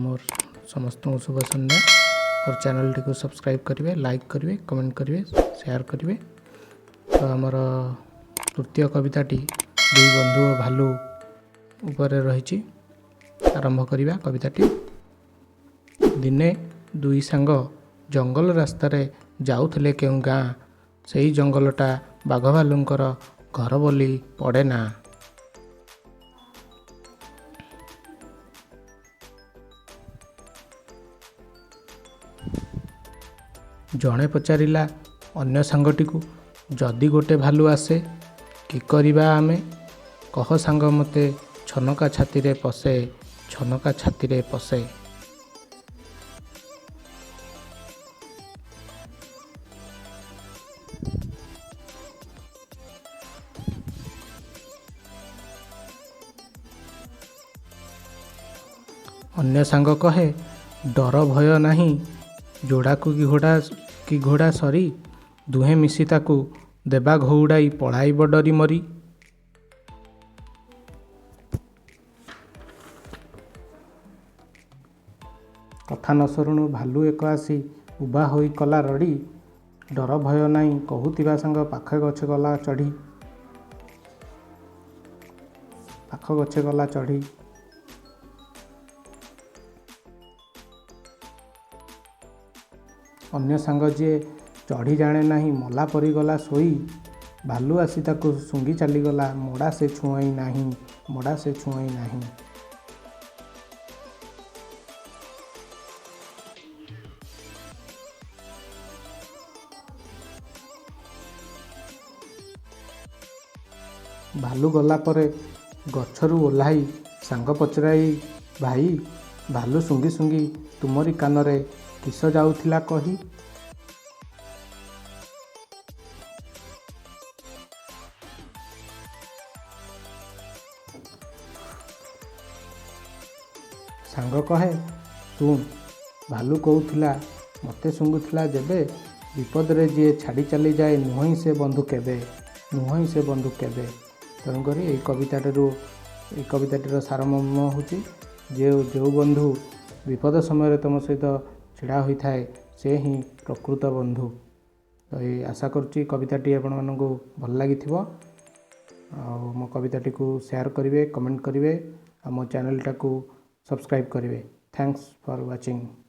ମୋର ସମସ୍ତଙ୍କୁ ଶୁଭ ସନ୍ଧ୍ୟା। ମୋର ଚ୍ୟାନେଲଟିକୁ ସବସ୍କ୍ରାଇବ୍ କରିବେ, ଲାଇକ୍ କରିବେ, କମେଣ୍ଟ କରିବେ, ସେୟାର କରିବେ। ତ ଆମର ତୃତୀୟ କବିତାଟି ଦୁଇ ବନ୍ଧୁ ଓ ଭାଲୁ ଉପରେ ରହିଛି। ଆରମ୍ଭ କରିବା କବିତାଟି। ଦିନେ ଦୁଇ ସାଙ୍ଗ ଜଙ୍ଗଲ ରାସ୍ତାରେ ଯାଉଥିଲେ କେଉଁ ଗାଁ, ସେଇ ଜଙ୍ଗଲଟା ବାଘ ଭାଲୁଙ୍କର ଘର ବୋଲି ପଡ଼େ ନା। ଜଣେ ପଚାରିଲା ଅନ୍ୟ ସାଙ୍ଗଟିକୁ, ଯଦି ଗୋଟେ ଭାଲୁ ଆସେ କି କରିବା ଆମେ? କହ ସାଙ୍ଗ ମୋତେ ଛନକା ଛାତିରେ ପଶେ, ଛନକା ଛାତିରେ ପଶେ। ଅନ୍ୟ ସାଙ୍ଗ କହେ, ଡର ଭୟ ନାହିଁ, ଯୋଡ଼ାକୁ କି ଘୋଡ଼ା କି ଘୋଡ଼ା ସରି, ଦୁହେଁ ମିଶି ତାକୁ ଦେବା ଘଉଡ଼ାଇ, ପଳାଇବ ଡରି ମରି। କଥା ନ ସରୁଣୁ ଭାଲୁ ଏକ ଆସି ଉଭା ହୋଇ କଲା ରଡ଼ି, ଡର ଭୟ ନାହିଁ କହୁଥିବା ସାଙ୍ଗ ପାଖ ଗଛେ ଗଲା ଚଢ଼ି, ପାଖ ଗଛେ ଗଲା ଚଢ଼ି। ଅନ୍ୟ ସାଙ୍ଗ ଯିଏ ଚଢ଼ି ଜାଣେ ନାହିଁ ମଲା ପରି ଗଲା ଶୋଇ, ଭାଲୁ ଆସି ତାକୁ ଶୁଙ୍ଘି ଚାଲିଗଲା, ମଡ଼ା ସେ ଛୁଅଁଇ ନାହିଁ, ମଡ଼ା ସେ ଛୁଅଁଇ ନାହିଁ। ଭାଲୁ ଗଲା ପରେ ଗଛରୁ ଓହ୍ଲାଇ ସାଙ୍ଗ ପଚରାଇ, ଭାଇ, ଭାଲୁ ଶୁଙ୍ଘି ଶୁଙ୍ଘି ତୁମରି କାନରେ କିସ ଯାଉଥିଲା କହି? ସାଙ୍ଗ କହେ, ଶୁଣ, ଭାଲୁ କହୁଥିଲା ମୋତେ ଶୁଙ୍ଘୁଥିଲା ଯେବେ, ବିପଦରେ ଯିଏ ଛାଡ଼ି ଚାଲିଯାଏ ନୁହଁଇ ସେ ବନ୍ଧୁ କେବେ, ନୁହଁଇ ସେ ବନ୍ଧୁ କେବେ। ତେଣୁକରି ଏଇ କବିତାଟିର ସାରମର୍ମ ହେଉଛି, ଯେଉଁ ବନ୍ଧୁ ବିପଦ ସମୟରେ ତୁମ ସହିତ ଛିଡ଼ା ହୋଇଥାଏ ସେ ହିଁ ପ୍ରକୃତ ବନ୍ଧୁ। ତ ଏଇ ଆଶା କରୁଛି କବିତାଟି ଆପଣମାନଙ୍କୁ ଭଲ ଲାଗିଥିବ। ଆଉ ମୋ କବିତାଟିକୁ ସେୟାର କରିବେ, କମେଣ୍ଟ କରିବେ, ଆଉ ମୋ ଚ୍ୟାନେଲଟାକୁ ସବସ୍କ୍ରାଇବ୍ କରିବେ। Thanks for watching.